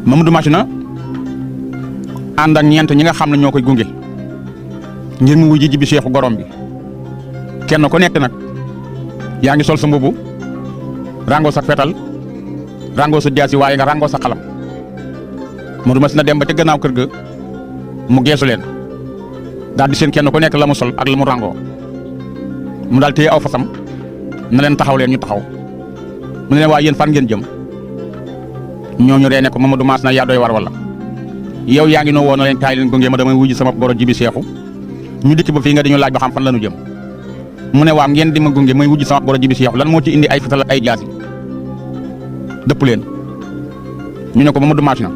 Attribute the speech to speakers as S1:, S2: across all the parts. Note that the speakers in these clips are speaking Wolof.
S1: Mamadou Machina ànd ak ñeent ñi nga xam ne ñoo koy gunge ngir mu wuy ji Jibi Seexu gorom bi kenn ku nekk nag yaa ngi sol sa mbubu rangoo sa fetal rangoo sa jaasi waaye nga rangoo sa xalam Mamadou Machina dem ba ca gannaaw kër ga mu geesu leen daal di seen kenn ku nekk la mu sol ak la mu rangoo mu daal téye aw fasam na leen taxaw leen ñu taxaw mu ne leen waa yéen fan ngeen jëm ñooñu ree ne ko Mamadou Machina yaa doy war wala yow yaa ngi noo woo na leen kaay leen gunge ma damay wujji sama goro Jibi Seexu ñu dikk ba fii nga dañu laaj ba xam fan la ñu jëm mu ne waam ngeen di ma gunge may wujji sama goro Jibi Seexu lan moo ci indi ay fital ay jaasi dëpp leen ñu ne ko Mamadou Machina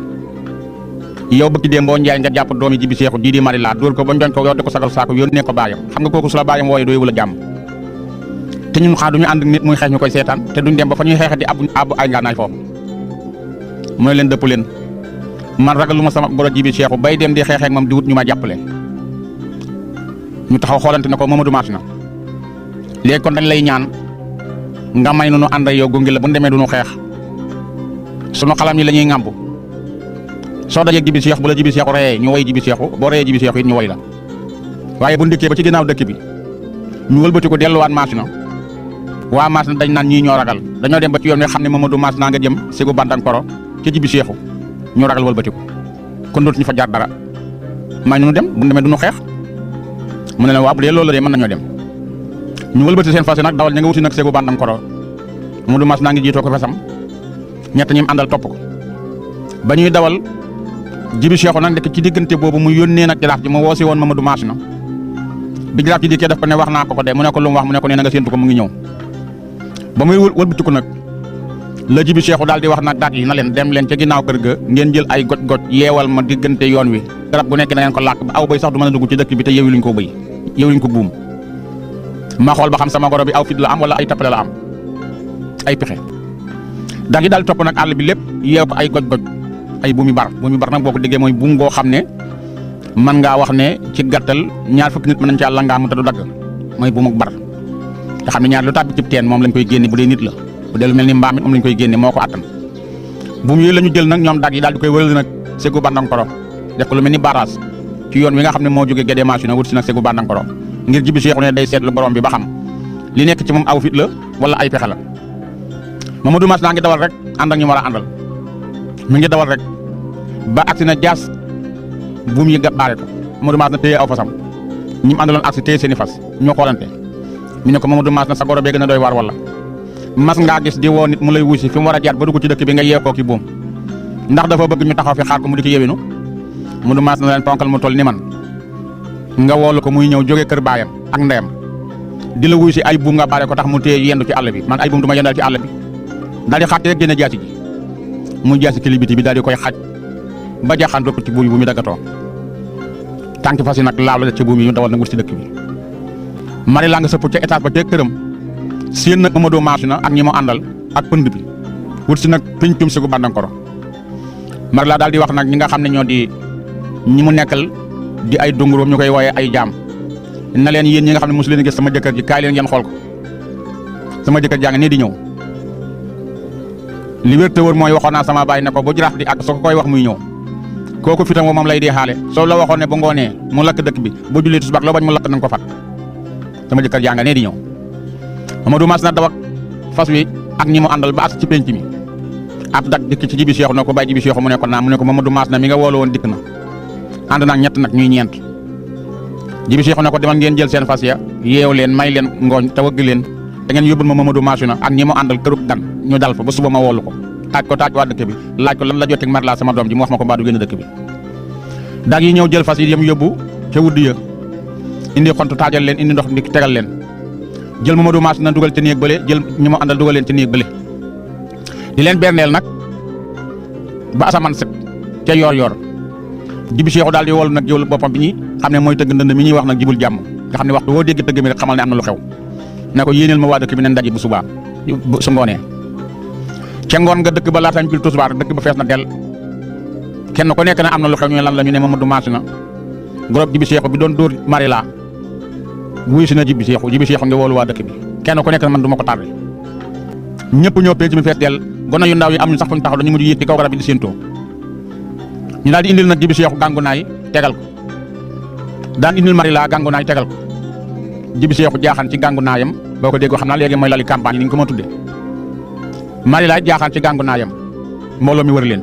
S1: yow bëgg dem boo njaay nga jàpp doomi Jibi Seexu di mari laa dóor ko ba njoñ ko yow di ko sagal saako yónnee ko baayam xam nga kooku su la baayam wooye doo wala jàmm te ñun xaa duñu ànd nit muy xeex ñu koy seetaan te duñ dem ba fa ñuy xeexe di abbu ay ngaanaay foofu mu ne leen dëpp leen man ragal lu ma sama goro Jibi Seexu bay dem di xeexeek moom di wut ñu ma jàppale ñu taxaw xoolante ne ko Mamadou Machina léegi kon dañ lay ñaan nga may nu ànd ak yow gunge la bu ñu demee duñu xeex sunu xalam yi la ñuy ŋàmbu soo dajee Jibi Seexu bu la Jibi Seexu reyee ñu way Jibi Seexu boo reyee Jibi Seexu it ñu way la waaye bu ndikkee ba ci ginnaaw dëkk bi ñu wëlbati ko delluwaat Machina waa Machina dañ naan ñii ñoo ragal dañoo dem ba ci yoon wi xam ne Mamadou Machina nga jëm Segu Bandankoro ci Jibi Seexu ñu ragal wëlbati ko kon dootuñu fa jaar dara may ñu dem bu ñu demee duñu xeex mu ne leen waa bu dee loolu la de mën nañoo dem ñu wëlbati seen fas yi nag dawal ña nga wuti nag Segu Bandankoro Mamadou Machina ngi jiitoo ko fesam ñett ñi mu àndal topp ko ba ñuy dawal Jibi Seexu nag nekk ci diggante boobu mu yónnee nag jaraaf ji mu woosi woon Mamadou Machina bi jaraaf ji dikkee def ko ne wax naa ko de mu ne ko lu mu wax mu ne ko nee na nga séentu ko mu ngi ñëw ba muy wëlbati ko nag la Jibi Seexu daal di wax nag daat yi na leen dem leen ca ginnaaw kër ga ngeen jël ay goj yeewal ma diggante yoon wi garab gu nekk na ngeen ko làkk ba aw bay sax du mën a dugg ci dëkk bi te yeewuñ ko bëy yeewuñ ko buum ma xool ba xam sama goro bi aw fit la am wala ay tappale la am ay pexe daat yi daal di topp nag àll bi lépp yeew ko ay goj ay buumi bar nag boo ko déggee mooy buum goo xam ne mën ngaa wax ne ci gàttal ñaar fukki nit mën nañ ci àll ngaa mu te du dagg mooy buum ak bar nga xam ne ñaar lu tàbbi cib teen moom lañ koy génne bu dee nit la bu dee lu mel ni mbaam it moom lañ koy génne moo ko attan buum yooyu la ñu jël nag ñoom dag yi daal di koy wëral nag Segu Bandankoro def ko lu mel ni barrage ci yoon wi nga xam ne moo jógee Gédé Machina wut si nag Segu Bandankoro ngir Jibi Seexu ne day seetlu borom bi ba xam li nekk ci moom aw fit la wala ay pexe la Mamadou Machina ngi dawal rek ànd ak ñu war a àndal mi ngi dawal rek ba agsi na jaas buum yi baare ko Mamadou Machina téye aw fasam ñi mu àndaloon agsi téye seeni fas ñoo xoolante ñu ne ko Mamadou Machina sa goro bee gën a doy waar wala mas ngaa gis di woo nit mu lay wuusi fi mu war a jaar ba dugg ci dëkk bi nga yeekoo ki buum ndax dafa bëgg ñu taxaw fi xaar ko mu di ci yewinu Mamadou Machina leen ponkal mu toll ni man nga woolu ko muy ñëw jóge kër baayam ak ndeyam di la wuusi ay buum nga baare ko tax mu téye yendu ci àll bi man ay buum du ma yendal ci àll bi daal di xatte rek génne jaasi ji mu jaasi kilibiti bi daal di koy xaj ba jaxaan rëpp ci buum yi bu mu daggatoo tànki fas yi nag laaw la ci buum yi ñu dawal nag wut ci dëkk bi mari laa nga sëpp ca étage ba ca këram seen nag Mamadou Machina ak ñi mu àndal ak pënd bi wut si nag pencum Segu Bandankoro mari laa daal di wax nag ñi nga xam ne ñoo di ñi mu nekkal di ay dunguróom ñu koy wooyee ay jaam na leen yéen ñi nga xam ne mosu leen gis sama jëkkër ji kaay leen ngeen xool ko sama jëkkër jaa ngi nii di ñëw li wér te wër mooy waxoon naa sama baay ne ko bu jaraaf di ak soo ko koy wax muy ñëw kooku fitam moom lay dee xaale soo la waxoon ne bu ngoonee mu lakk dëkk bi bu jullee tisbaar loo bañ mu lakk nañ ko fat sama jëkkër jaa nga nee di ñëw Mamadou Machina daw ak fas wi ak ñi mu àndal ba ak ci penc mi ab dak dikk ci Jibi Seexu ne ko bàyyi Jibi Seexu mu ne ko naa mu ne ko Mamadou Machina mi nga woolu woon dikk na ànd naag ñett nag ñuy ñeent Jibi Seexu ne ko demal ngeen jël seen fas ya yeew leen may leen ngooñ te wëgg leen da ngeen yóbbul ma Mamadou Machina ak ñi mu àndal kërub gan ñu dal fa ba suba ma woolu ko taaj waa dëkk bi laaj ko lan la joteeg mar laa sama doom ji mu wax ma ko mbaa du génn dëkk bi dag yi ñëw jël fas yi yam yóbbu ca wuddi ya indi xontu taajal leen indi ndox ndik tegal leen jël Mamadou Machina dugal ci néeg bële jël ñi mu àndal dugal leen ci néeg bële di leen berneel nag ba asamaan set ca yor Jibi Seexu daal di wol nag jëwul boppam bi ñi xam ne mooy tëgg ndënd mi ñuy wax nag jibul jàmm nga xam ne waxtu woo dégg tëgg mi rek xamal ne am na lu xew ne ko yéeneel ma waa dëkk bi ne ndaje bu subaa su ngoonee ca ngoon nga dëkk ba laatañ bil tusbaar dëkk ba fees na del kenn ku nekk na am na lu xew ñu lan la ñu ne Mamadou Machina gorob Jibi Seexu bi doon dóor mari laa wuyu si na Jibi Seexu nga woolu waa dëkk bi kenn ku nekk na man du ma ko tardé ñëpp ñoo penc mi fees del gone yu ndaw yi am ñu sax fuñ taxaw dañu mujj yéeg ci kaw garab yi di séentoo ñu daal di indil nag Jibi Seexu gàngunaay tegal ko daan indil Marila gàngunaay tegal ko Jibi Seexu jaaxaan ci gàngunaayam boo ko déggoo xam naa léegi mooy lali campagne yi ni ñu ko ma tuddee Marila jaaxaan ci gàngunaayam mbooloo mi wër leen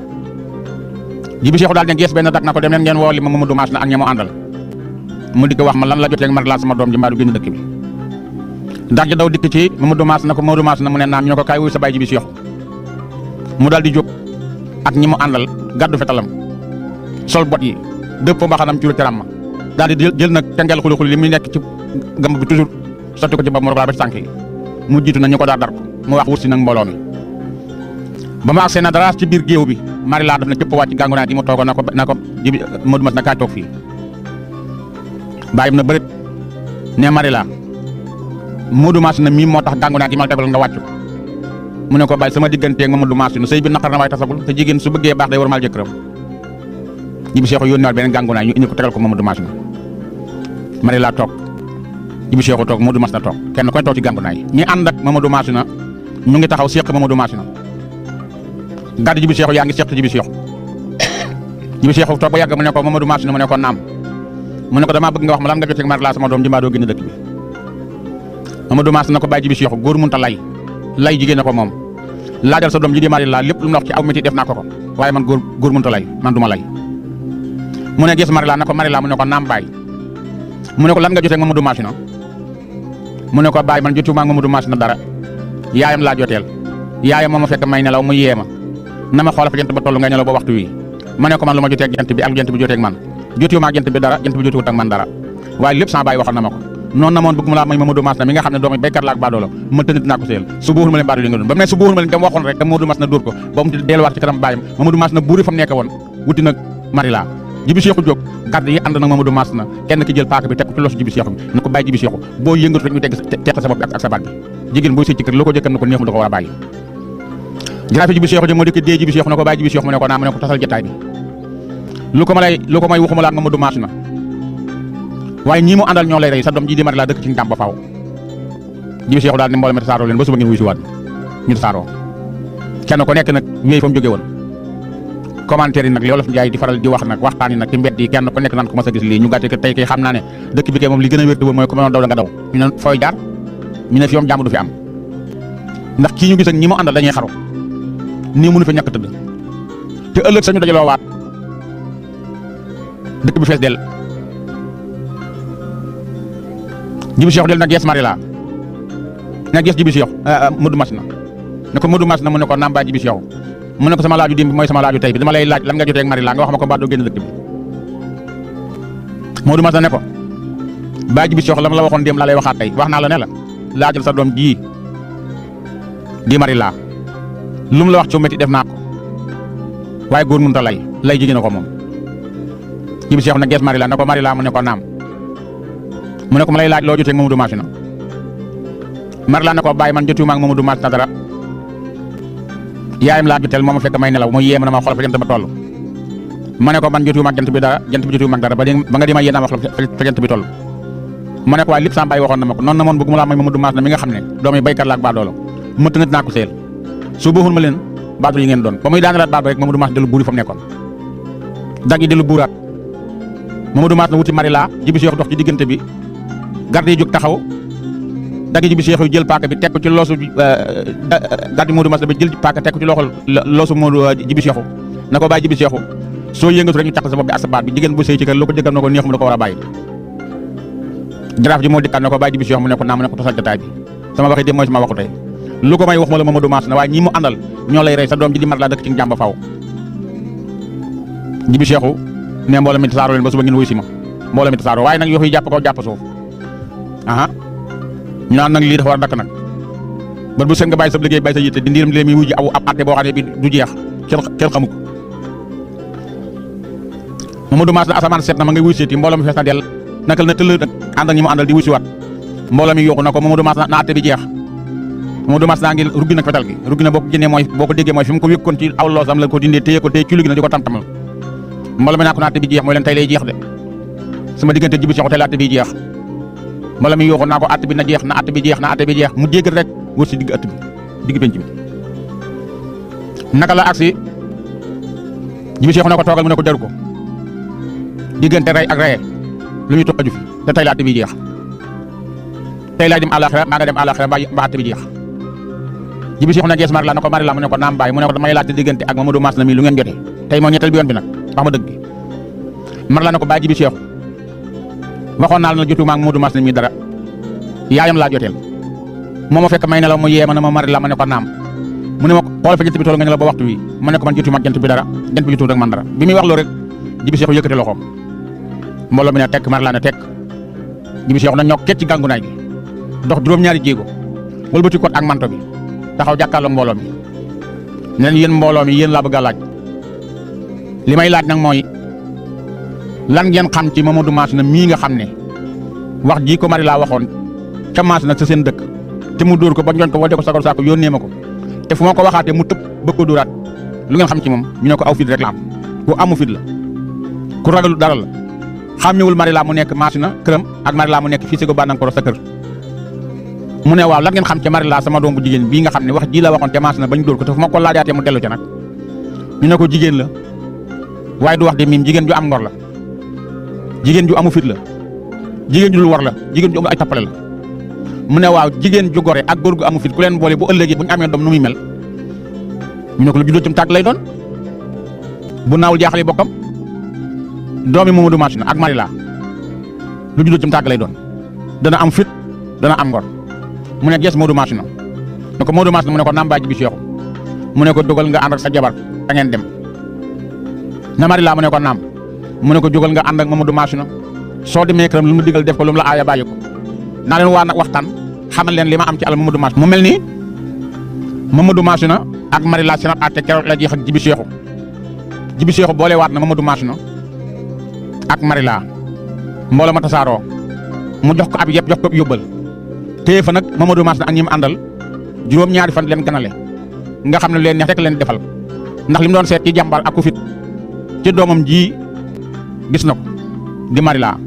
S1: Jibi Seexu daal di gees benn dak na ko dem leen ngeen woo li ma Mamadou Mass na ak ña mu àndal mu dikk wax ma lan la jotee ak Marila sama doom ji mbaa du génn dëkk bi ndax ji daw dikk ci Mamadou Mass na ko Mamadou Mass na mu ne naam ñu ne ko kaay wuy sa baay Jibi Seexu mu daal di jóg ak ñi mu àndal gàddu fetalam sol bot yi dëpp mbaxanam ci teram ma daal di jël nag tengel xuli xuli li muy nekk ci gamb bi toujours sotti ko ci bopp mu rogaal ba ci tànk yi mu jiitu na ñu ko dar ko mu wax wut si nag mbooloo mi ba ma agsee na dara ci biir géew bi Marila daf na cëpp wàcc gàngunaay gi mu toogoon na ko Jibi Mamadou Mass na kaay toog fii bàyyim na bërit ne Marila Mamadou Mass na mii moo tax gàngunaay gi ma tegal nga wàcc mu ne ko bàyyi sama digganteeg Mamadou Mass nu sëy bi naqar na waaye tasagul te jigéen su bëggee baax day war maal jëkkëram Jibi Seexu yónniwaat beneen gàngunaay ñu indi ko tegal ko Mamadou Mass na Marila toog Jibi Seexu toog Mamadou Mass na toog kenn koy toog ci gàngunaay ñi ànd ak Mamadou Mass na ñu ngi taxaw seq Mamadou Mass na gàddu Jibi Seexu yaa ngi seq Jibi Seexu Jibi Seexu toog ba yàgg mu ne ko Mamadou Mass na mu ne ko naam mu ne ko damaa bëgg nga wax ma lan nga jotee ak Marila sama doom ji mbaa doo génn dëkk bi Mamadou Mass na ko bàyyi Jibi Seexu góor mënta lay jigéen na ko moom laajal sa doom ji di Marila lépp lu mu la wax ci aw métier def naa ko waaye man góor mënta lay man du ma lay mu ne gis Marila na ko Marila mu ne ko naam baay mu ne ko lan nga jotee ak Mamadou Mass na mu ne ko baay man jotu maa Mamadou Mass na dara yaayam laa joteel yaayam moo ma fekk may nelaw mu yee ma na ma xoolal fa jant ba toll ngay nelaw ba waxtu wi ma ne ko man lu ma jotee ak jant bi ak jant bi jotee ak man jotiwu maa jant bi dara jant bi jotiwut ak man dara waaye lépp sama baay waxal na ma ko noonu na moon bëgg mu laa may Mamadou Mass na mi nga xam ne doomi béykat la ak baadoola ma tënit naa ko seel su buuxul ma leen baadu li nga doon ba mu ne su buuxul ma leen dem waxoon rek te Mamadou Mass na dóor ko ba mu delluwaat ci kanam baayam Mamadou Mass na buuri fa mu nekk woon wuti nag Marila Jibi Seexu jóg garde yi ànd nag Mamadou Mass na kenn ki jël paaka bi teg ko ci losu Jibi Seexu bi na ko bàyyi Jibi Seexu boo yëngatu rek ñu teg sa bopp bi ak sa baat bi jigéen booy sëy ci kër loo ko jëkkam na ko neexul da ko war a bàyyi jaraaf Jibi Seexu moo dikk dee Jibi Seexu na ko bàyyi Jibi Seexu mu ne ko naa mu ne ko tasal jotaay bi lu ko may waxuma la ak Mamadou Mass na waaye ñii mu àndal ñoo lay rey sa doom ji di Marila dëkk ci ndam ba faaw Jibi Seexu daal ni mbooloo mi tasaaroo leen ba suba ngeen wuy si waat ñu tasaaroo kenn ko nekk nag wéy fa mu jóge woon commentaire yi nag li Wolof Njaay di faral di wax nag waxtaan yi nag ci mbedd yi kenn ko nekk naan ko mas a gis lii ñu gàtte tey kay xam naa ne dëkk bi kay moom li gën a wér te mooy ko mënoon daw da nga daw ñu ne fooy jaar ñu ne fi moom jàmm du fi am ndax kii ñu gis ak ñi mu àndal dañuy xaru nii mënu fa ñàkk tëdd te ëllëg sañu dajaloo waat dëkk bi fees del Jibi Seexu del nag gees Marila na gees Jibi Seexu Mamadou Mass na ne ko Mamadou Mass na mu ne ko naam baay Jibi Seexu mu ne ko sama laaju démb bi mooy sama laaju tey bi dama lay laaj lan nga jotee ak Marila nga wax ma ko mbaa doo génn dëkk bi Mamadou Mass na ne ko baay Jibi Seexu la ma la waxoon démb laa lay waxaat tey wax naa la ne la laajal sa doom ji di Marila lu mu la wax ci métti def naa ko waaye góor mënut a lay jigéen a ko moom Jibi Seexu na gees Marila ne ko Marila mu ne ko naam mu ne ko ma lay laaj loo jotee ak Mamadou Mass na Marila ne ko bàyyi man jotiwuma ak Mamadou Mass na dara yaayam laa joteel moo ma fekk may nelaw mu yéem na ma xool fa jant ba toll ma ne ko man jotiwuma ak jant bi dara jant bi jotiwuma ak dara ba nga di ma yéen a ma xool fa jant bi toll ma ne ko waaye lépp sama baay waxoon na ma ko noonu na moon bëgg mu laa may Mamadou Mass na mi nga xam ne doomi béykat la ak baadoolo mëtt na dinaa ko seel su buuxul ma leen baatu yi ngeen doon ba muy daanalaat baatu rek Mamadou Mass dellu buuri fa mu nekkoon dag yi dellu buuraat Mamadou Mass na wuti Marila Jibi Seexu dox ci diggante bi garde yi jóg taxaw dagg Jibi Seexu jël paaka bi teg ko ci loosu garde Mamadou Mass na bi jël paaka teg ko ci loxol loosu Jibi Seexu na ko bàyyi Jibi Seexu soo yëngatu rek ñu tax sa bopp bi ak sa baat bi jigéen bu sëy ci kër loo ko jëkkam na ko neexum da ko war a bàyyi jaraaf ji moo dikkaat na ko bàyyi Jibi Seexu mu ne ko naa mu ne ko tasal jotaay bi sama waxi dem mooy sama waxu tey lu ko may wax ma la Mamadou Mass na waaye ñi mu àndal ñoo lay rey sa doom ji di Marila dëkk ci njàmba faaw Jibi Seexu ne mbooloo mi tasaaroo leen ba suba ngeen wuy si ma mbooloo mi tasaaroo waaye nag yoo fi jàpp ko jàpp suuf ñu naan nag lii dafa war a dakk nag ba bu sën nga bàyyi sa liggéey bàyyi sa yitte di ndiiram lee mi wujji ab atte boo xam ne bi du jeex kenn xamu ko Mamadou Mass na asamaan seet na ma ngay wuy seeti mbooloo mi fees na del nakal na tëll nag ànd ak ñi mu àndal di wuy si waat mbooloo mi yokku na ko Mamadou Mass na atte bi jeex Mamadou Mass naa ngi ruggi nag fetal gi ruggi na boo ko génnee mooy boo ko déggee mooy fi mu ko wékkoon ci aw loosam la ko dindee téye ko téye ci lugi na di ko tam-tamal mbooloo mi naa ko na atte bi jeex mooy leen tey lay jeex de sama diggante Jibi Seexu tey la atte bi jeex mbooloo mi yokku naa ko atte bi na jeex na atte bi jeex na atte bi jeex mu dégg rek wër si digg ëtt bi digg penc bi naka la agsi jibi Seexu ne ko toogal mu ne ko jaru ko diggante rey ak reye lu ñu tuqaju fi te tey la àtte bi jeex tey laay dem àllaaxira maa nga dem àllaaxira ba àtte bi jeex jibi Seexu ne gees Marila ne ko Marila mu ne ko naam baay mu ne ko damay laajte diggante ak Mamadou Masna mi lu ngeen jotee tey moo ñetteel bi yoon bi nag wax ma dëgg gi Marila ne ko baay jibi Seexu waxoon naa la jotu maa ngi Mamadou Masna mi dara yaayam laa joteel moo ma fekk may nelaw mu yee ma ne ma Marila ma ne ko naam mu ne ma xool fa jant bi toll nga ne la ba waxtu wi ma ne ko man jotu mag jant bi dara jant bi jotu rek man dara bi muy wax loolu rek jibi Seexu yëkkati loxoom mbooloo mi ne tekk Marila ne tekk jibi Seexu na ñokk ci gàngunaay gi dox juróom-ñaari jéego wëlbati kot ak manto bi taxaw jàkkaarloog mbooloo mi ne leen yéen mbooloo mi yéen laa bëgg a laaj li may laaj nag mooy lan ngeen xam ci Mamadou Masna mii nga xam ne wax ji ko Marila waxoon ca Masna sa seen dëkk te mu dóor ko ba ñoon ko wala ko sagal saako yónnee ma ko te fu ma ko waxaatee mu tëb bëgg ko dóoraat lu ngeen xam ci moom ñu ne ko aw fit rek la am ku amu fit la ku ragalu dara la xàmmewul Marila mu nekk Masna këram ak Marila mu nekk fii si ko Bandankoro sa kër mu ne waaw lan ngeen xam ci Marila sama doom bu jigéen bii nga xam ne wax ji la waxoon te Masna bañ dóor ko te fu ma ko laajaatee mu dellu ca nag ñu ne ko jigéen la waaye du wax de miim jigéen ju am ngor la jigéen ju amu fit la jigéen ju dul war la jigéen ju amul ay tappale la mu ne waaw jigéen ju gore ak góor gu amu fit ku leen boole bu ëllëgee bu ñu amee doom nu muy mel ñu ne ko lu juddoo ci tàgg lay doon bu naawul jaaxale bokkam doomi Mamadou Masna ak Marila lu juddoo ci tàgg lay doon dana am fit dana am ngor mu ne gees Mamadou Masna ne ko Mamadou Masna mu ne ko naam baay jibi Seexu mu ne ko dogal nga ànd ak sa jabar da ngeen dem na Marila mu ne ko naam mu ne ko jógal nga ànd ak Mamadou Masna soo demee këram lu mu digal def ko lu mu la aaya bàyyi ko naa leen waa nag waxtaan xamal leen li ma am ci àll Mamadou Masna mu mel ni Mamadou Masna ak Marila seen àtte keroog la jeex ak jibi Seexu boole waat na Mamadou Masna ak Marila mbooloo ma tasaaroo mu jox ko ab yëpp jox ko yóbbal téye fa nag Mamadou Masna ak ñi mu àndal juróom-ñaari fan leen ganale nga xam ne leen neex rek leen defal ndax li mu doon seet ci jàmbaar ak ku fit ci doomam ji gis na ko di Marila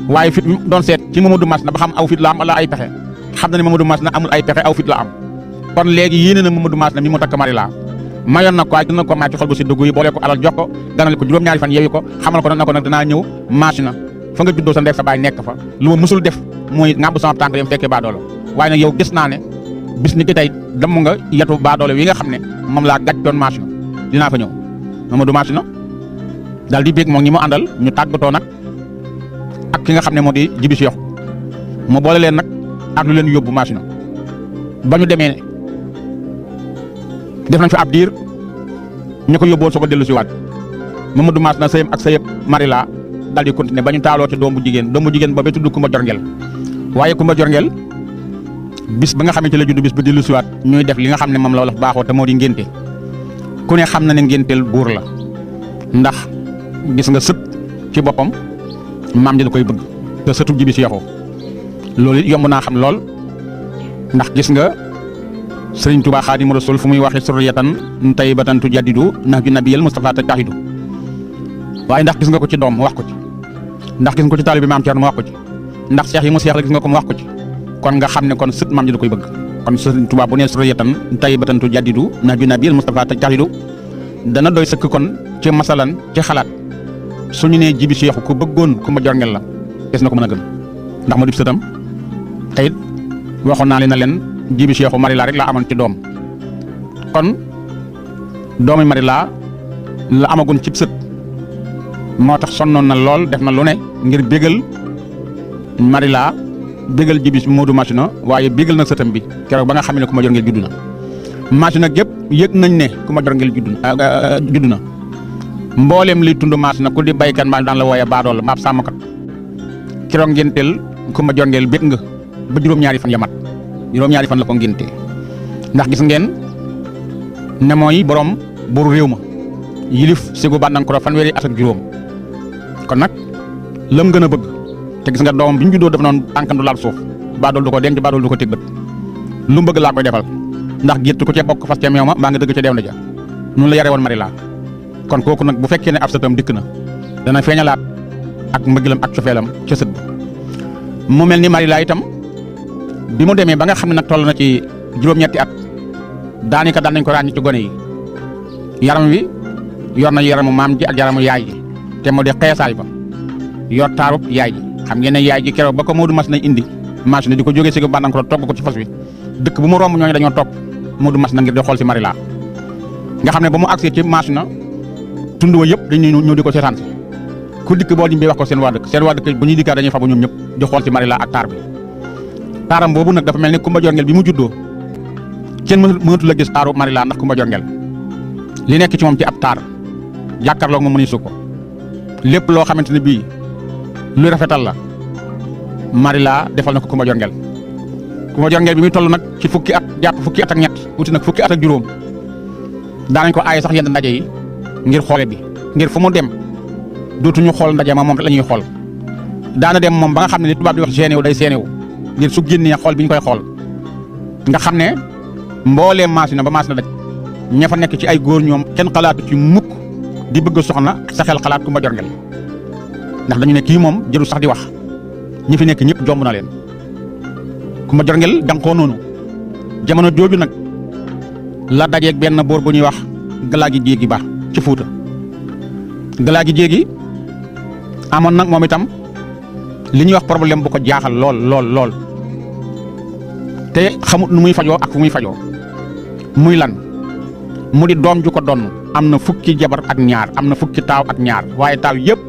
S1: waaye fit bi doon seet ci Mamadou Masna ba xam aw fit la am wala ay pexe xam na ne Mamadou Masna amul ay pexe aw fit la am kon léegi yéene na Mamadou Masna mi mu takk Marila mayoon na ko waaye dina ko may ci xol bu si dugg yi boole ko alal jox ko ganale ko juróom-ñaari fan yeewi ko xamal ko na ko nag danaa ñëw Masna fa nga juddoo sa ndek sa baay nekk fa lu ma mësul def mooy ngàmb sama tànk dem fekkee baadoolo waaye nag yow gis naa ne bis ni ki tey damm nga yetu baadoolo wi nga xam ne moom laa gàcc doon Masna dinaa fa ñëw Mamadou Masna daal di bég moom ñi mu àndal ñu tàggatoo nag ak ki nga xam ne moo di jibi Seexu mu boole leen nag ak lu leen yóbbu Masna ba ñu demee def nañ fa ab diir ñu ko yóbbuwoon soo ko dellu si waat Mamadou Masna sëyam ak sëyam Marila daal di continuer ba ñu taaloo ci doom bu jigéen ba ba tudd Kumba Jorngel waaye Kumba Jorngel bis ba nga xamante la judd bis ba dellu si waat ñuy def li nga xam ne moom la wolof baaxoo te moo di ngénte ku ne xam na ne ngénteel buur la ndax gis nga sët ci boppam maam ji da koy bëgg te sëtu jibi Seexu loolu yomb naa xam lool ndax gis nga Sëriñ Tuubaa Xaadimu Rasuul fu muy waxee surriyatan tayyibatan tujaddidu nahju nabiyil Mustafa tajahidu waaye ndax gis nga ko ci doom wax ko ci ndax gis nga ko ci taalibe maam Cerno mu wax ko ci ndax seex yi mu seex la gis nga ko mu wax ko ci kon nga xam ne kon sët maam ji da koy bëgg kon Sëriñ Tuubaa bu nee surriyatan tayyibatan tujaddidu nahju nabiyil Mustafa tajahidu dana doy sëkk kon ci masalan ci xalaat suñu nee jibi Seexu ku bëggoon Kumba Jorngel la des na ko mën a gëm ndax ma dib sëtam tey waxoon naa leen na leen jibi Seexu Marila rek laa amoon ci doom kon doomi Marila la amagun cib sët moo tax sonnoon na lool def na lu ne ngir bégal Marila bégal jibi Mamadou Masna waaye bégal na sëtam bi keroog ba nga xam ne Kumba Jorngel juddu na Masna gépp yëg nañ ne Kumba Jorngel juddu na mboolem li tund Masna ku di baykat maa daan la wooye baadool maab sàmmkat keroog ngénteel Kumba Jorngel bég nga ba juróom-ñaari fan ya mat juróom-ñaari fan la ko ngénte ndax gis ngeen ne mooy borom buuru réew ma yilif Ségu Bandankoro fanweeri at ak juróom kon nag lam gën a bëgg te gis nga doomam bi ñu juddoo def noonu tànkan du laal suuf baadool du ko denc baadool du ko teg bët lu mu bëgg laa koy defal ndax gétt ko cee bokk fas ca meew ma mbaa nga dëgg ca deew na ja noonu la yare woon Marila kon kooku nag bu fekkee ne ab sëtam dikk na dana feeñalaat ak mbëggeelam ak cofeelam ca sët ba mu mel ni Marila itam bi mu demee ba nga xam ne nag toll na ci juróom-ñetti at daanaka daan nañ ko ràññi ci gone yi yaram wi yor na yaramu maam ji ak yaramu yaay ji te moo di xeesaay ba yor taarub yaay ji xam ngeen ne yaay ji keroog ba ko Modou mas na indi mas na di ko jógee si ko Bandankoto togg ko ci fas wi dëkk bu mu romb ñooñu dañoo topp Modou mas na ngir di xool si Marila nga xam ne ba mu agsee ci mas na tund wa yëpp dañuy ñëw di ko seetaan si ku dikk boo dimbee wax ko seen waa dëkk bu ñuy dikkaat dañuy fabu ñoom ñëpp di xool si Marila ak taar bi taaram boobu nag dafa mel ni Kumba Jorngel bi mu juddoo kenn mënatu la gis taaru Marila ndax Kumba Jorngel li nekk ci moom ci ab taar jàkkaarloo moom mënuñu su ko lépp loo xamante ne bii luy rafetal la Marila defal na ko Kumba Jorngel bi muy toll nag ci fukki at jàpp fukki at ak ñett wuti nag fukki at ak juróom daanañ ko aaye sax yenn ndaje yi ngir xoole bi ngir fu mu dem dootuñu xool ndaje ma moom la ñuy xool daana dem moom ba nga xam ne li tubaab di wax généw day séenéw ngir su génnee xool bi ñu koy xool nga xam ne mbooleem maas na ba maas na daj ña fa nekk ci ay góor ñoom kenn xalaatu ci mukk di bëgg soxna sa xel xalaat Kumba Jorngel ndax dañu ne kii moom jëru sax di wax ñi fi nekk ñëpp jomb na leen Kumba Jorngel jànkoo noonu jamono jooju nag la dajeeg benn boor bu ñuy wax Galaagi Jéegi Ba ci Fuuta Galaagi Jéegi amoon nag moom itam li ñuy wax problème bu ko jaaxal lool te xamut nu muy fajoo ak fu muy fajoo muy lan mu di doom ju ko donn am na fukki jabar ak ñaar am na fukki taaw ak ñaar waaye taaw yëpp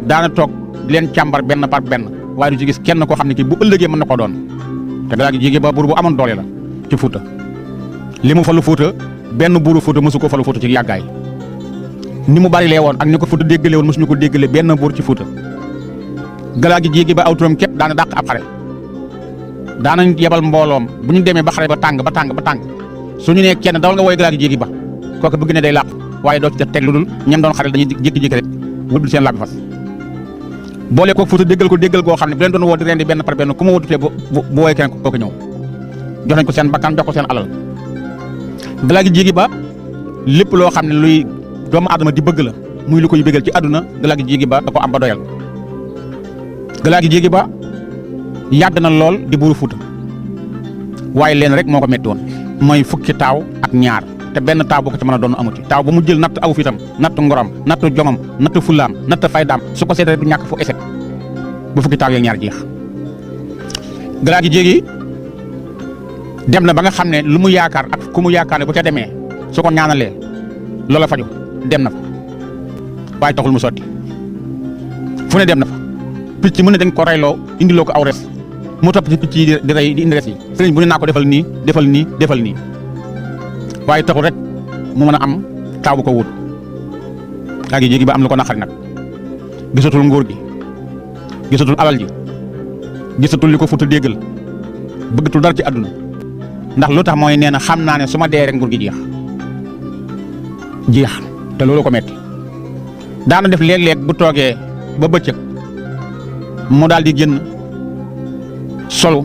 S1: daana toog di leen càmbar benn par benn waaye du ci gis kenn koo xam ne kii bu ëllëgee mën na ko doon te Galaagi Jéegi Ba buur bu amoon doole la ci Fuuta li mu falu Fuuta benn buuru Fuuta mësu ko falu Fuuta ci yàggaay ni mu bari lee woon ak ni ko Fuuta déggale woon mësuñu ko déggale benn buur ci Fuuta Galaagi Jéegi Ba aw turam képp daana dàq ab xare daanañ yebal mbooloom bu ñu demee ba xare ba tàng suñu nee kenn dawal nga woy Galaagi Jéegi Ba kooku bëgg ne day làqu waaye doo ci def teg lu dul ñam doon xare dañuy jékki-jékki rek wëddul seen làbbi fas boole ko Fuuta déggal goo xam ne bu leen doon woo di rendi benn par benn ku ma wëddutee bu woy kenn kooku ñëw jox nañ ko seen bakkan jox ko seen alal Galaagi Jéegi Ba lépp loo xam ne luy doomu aadama di bëgg la muy lu koy bëggal ci àdduna Galaagi Jéegi Ba da ko am ba doyal Galaagi Jéegi Ba yàgg na lool di buuru Fuuta waaye leen rek moo ko metti woon mooy fukki taaw ak ñaar te benn taaw boo ko ci mën a doon amuti taaw ba mu jël natt aw fitam natt ngoram natt jomam natt fullaam natt faydaam su ko seetee du ñàkk fu échec bu fukki taaw yeeg ñaar jeex Galaagi Jéegi dem na ba nga xam ne lu mu yaakaar ak ku mu yaakaar ne bu ca demee su ko ñaanalee loola faju dem na fa waaye taxul mu sotti fu ne dem na fa picc mu ne dañ ko reyloo indiloo ko aw res mu topp ci picc yi di rey di indi res yi sëriñ bu ne naa ko defal nii waaye taxul rek mu mën a am taaw bu ko wut Galaagi Jéegi Ba am lu ko naqari nag gisatul nguur gi gisatul alal ji gisatul li ko Fuuta déggal bëggatul dara ci àdduna ndax lu tax mooy nee na xam naa ne su ma dee rek nguur gi jeex te loolu ko metti daana def léeg-léeg bu toogee ba bëccëg mu daal di génn solu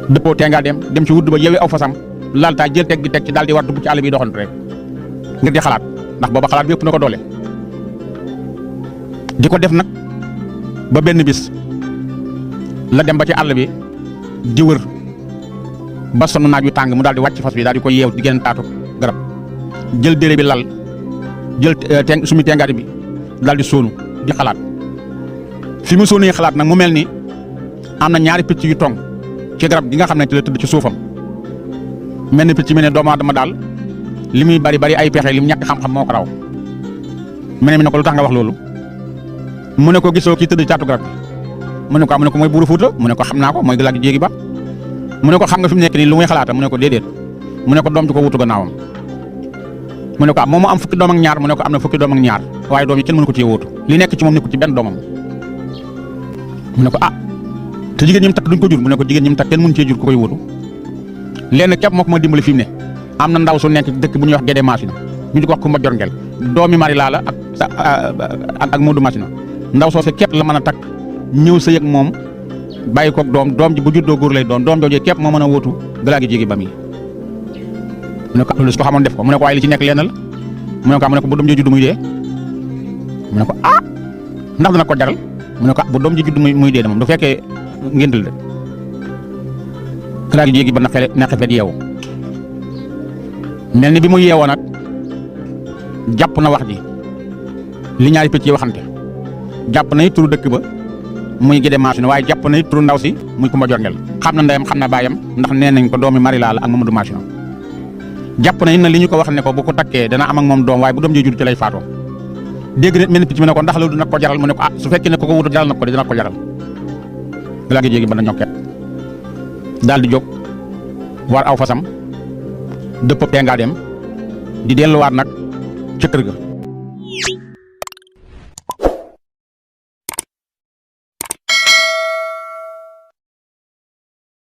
S1: dëppoo tee ngaa dem ci wudd ba yewi aw fasam laltaa jël teg gi teg ci daal di war dugg ci àll bi doxantu rek ngir di xalaat ndax booba xalaat bi ëpp na ko doole di ko def nag ba benn bis la dem ba ci àll bi di wër ba sonn naaj wi tàng mu daal di wàcc fas bi daal di ko yeew di génn taatu garab jël déré bi lal jël sumi tengaati bi daal di sóonu di xalaat fi mu sóonee xalaat nag mu mel ni am na ñaari picc yu tong ci garab gi nga xam ne te la tëdd ci suufam mel ni picc mi ne doomu aadama daal li muy bari ay pexe li mu ñàkk xam-xam moo ko raw mel mi ne ko lu tax nga wax loolu mu ne ko gisoo kii tëdd ci taatu garab bi mu ne ko mooy buuru Fuuta mu ne ko xam naa ko mooy Galaagi Jéegi Ba mu ne ko xam nga fi mu nekk nii lu muy xalaata mu ne ko déedéet mu ne ko doom ji ko wutu gannaawam mu ne ko moom mu am fukki doom ak ñaar mu ne ko am na fukki doom ak ñaar waaye doom yi kenn mënu ko cee wuutu li nekk ci moom nekkul ci benn doomam mu ne ko te jigéen ñi mu takk duñ ko jur mu ne ko jigéen ñi mu takk kenn mënu cee jur ku koy wuutu lenn képp moo ko ma dimbali fi mu ne am na ndaw su nekk dëkk bu ñuy wax Gédé Masina ñu di ko wax Kumba Jorngel doomi Marila la ak Modou Masina ndaw soo se képp la mën a takk ñëw sëy ak moom bàyyi koog doom ji bu juddoo góor lay doom joojee képp moo mën a wuutu Galaagi Jéegi Ba mi mu ne ko loolu su ko xamoon def ko mu ne ko waaye li ci nekk lenn la mu ne ko bu doom ji juddu muy dee mu ne ko ndax dana ko jaral mu ne ko bu doom ji juddu muy dee moom du fekkee ngéntal de Galaagi Jéegi Ba na xefet yeewu mel ni bi mu yeewoo nag jàpp na wax ji li ñaari picc yi waxante jàpp nay turu dëkk ba muy Gédé Machine waaye jàpp nay turu ndaw si muy Kumba Jorngel xam na ndeyam xam na baayam ndax nee nañ ko doomi Marila la ak Mamadou Machine jàpp nañ na li ñu ko wax ne ko bu ko takkee dana am ak moom doom waaye bu doom ji judd ci lay faatoo dégg na mel ni picc mi ne ko ndax loolu dina ko jaral mu ne ko su fekkee ne ko wutu jaral na ko de dina ko jaral laa ngi jéegi ba na ñokket daal di jóg war aw fasam dëpp tee ngaa dem di delluwaat nag ca kër ga